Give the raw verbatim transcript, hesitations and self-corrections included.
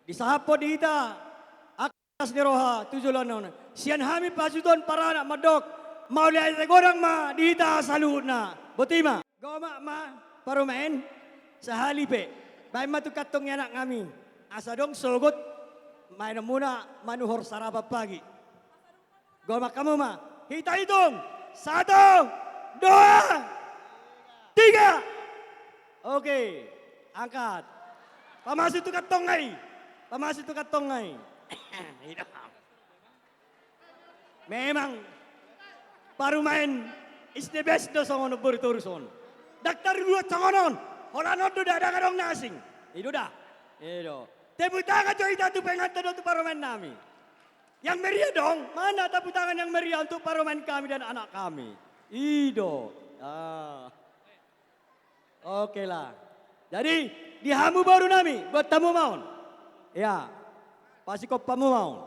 Disahaphon di hita angka las ni roha tu joloan on. Sian hami pasuton paranak mandok, mauliate godang ma di hita saluhutna. Boti ma. Gomak ma parumaen, sahali pe baen ma tu kantong ni anak nami. Asa adong sogot, baenonmuna manuhor sarapan pagi. Gomak hamu ma. Hita hitung. Satu, dua, tiga. Oke, angkat. Pamasuk tu kantong nai. Pamasuk tu kantong nai. Memang parumaen is the best do songon on, boru torus on. Ndang tarluat songon on. Holan on do da, ndang adong na asing. I do da. I do. Tepuk tangan jo hita tu penganta dohot tu parumaen nami. Yang meriah dong, mana tepuk tangan yang meriah untuk parumaen kami dan anak kami? I do. Ah. Oke lah. Jadi, di hamu boru nami, buat hamu ma on. Ya. Pasikop hamu ma on.